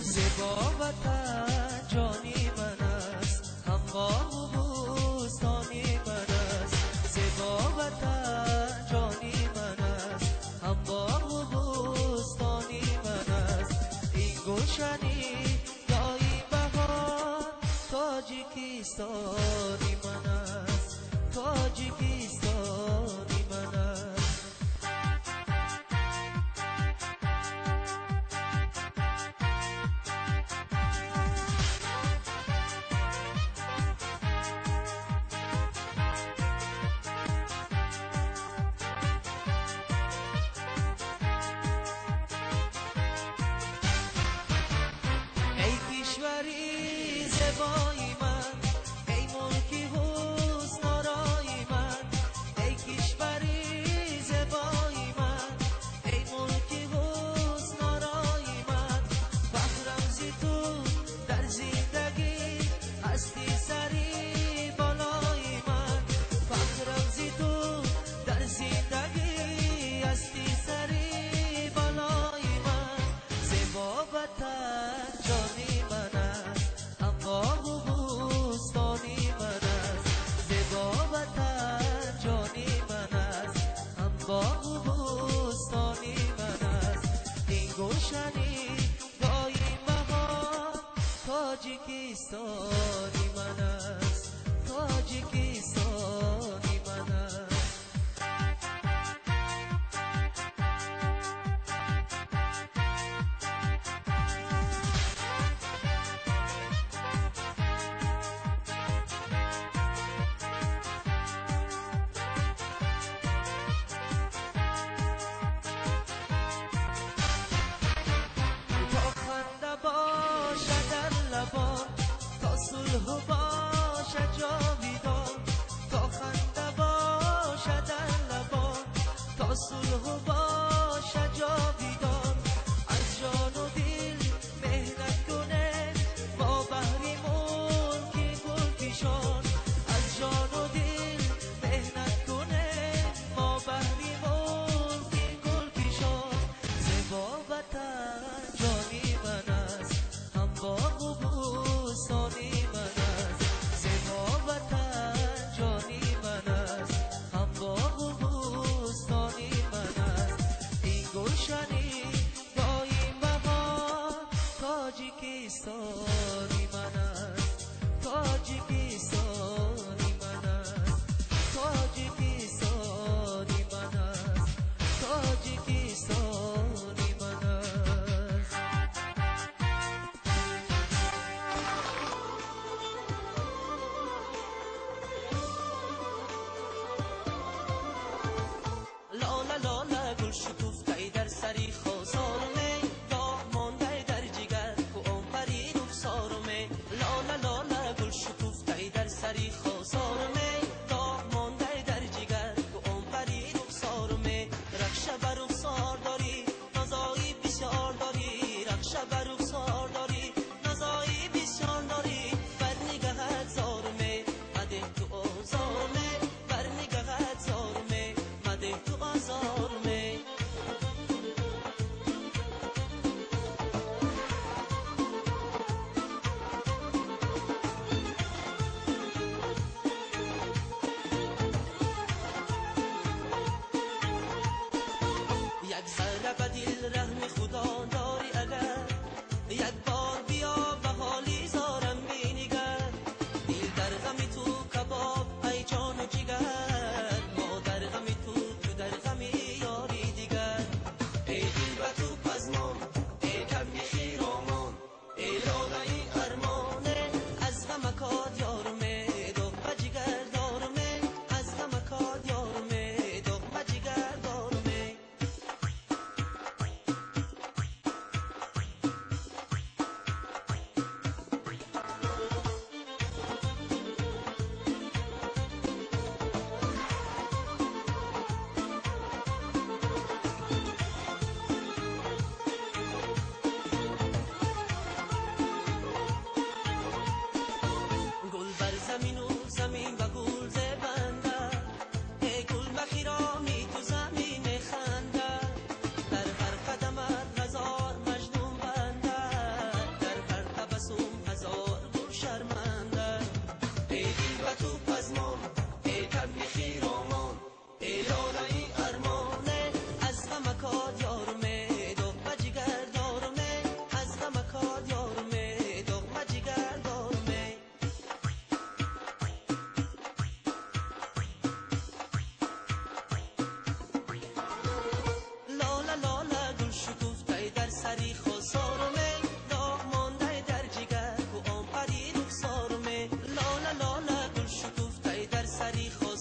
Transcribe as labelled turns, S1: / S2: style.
S1: زیبا وطن جانی من است، هم باغ و بوستانی من است. زیبا وطن جانی من است، هم باغ و بوستانی من است. این گلشنی دایی بهار تاجیکستانی من است، تاجیکستانی من است. زیبای من، ای ملکی حسن آرای من، ای کشوری زیبای من، ای ملکی حسن آرای من. فخرم زی تو در زندگی هستی سری بالای من، فخرم زی تو در زندگی هستی سری بالای من. زیبا وطن جانی من است، هم باغ و بوستانی من است. زیبا وطن جانی من است، هم باغ و بوستانی من است. این گلشنی دایم بهار تاجیکستانی من است، تاجیکستانی من است. تا خنده باشد در لبان، تا خدا.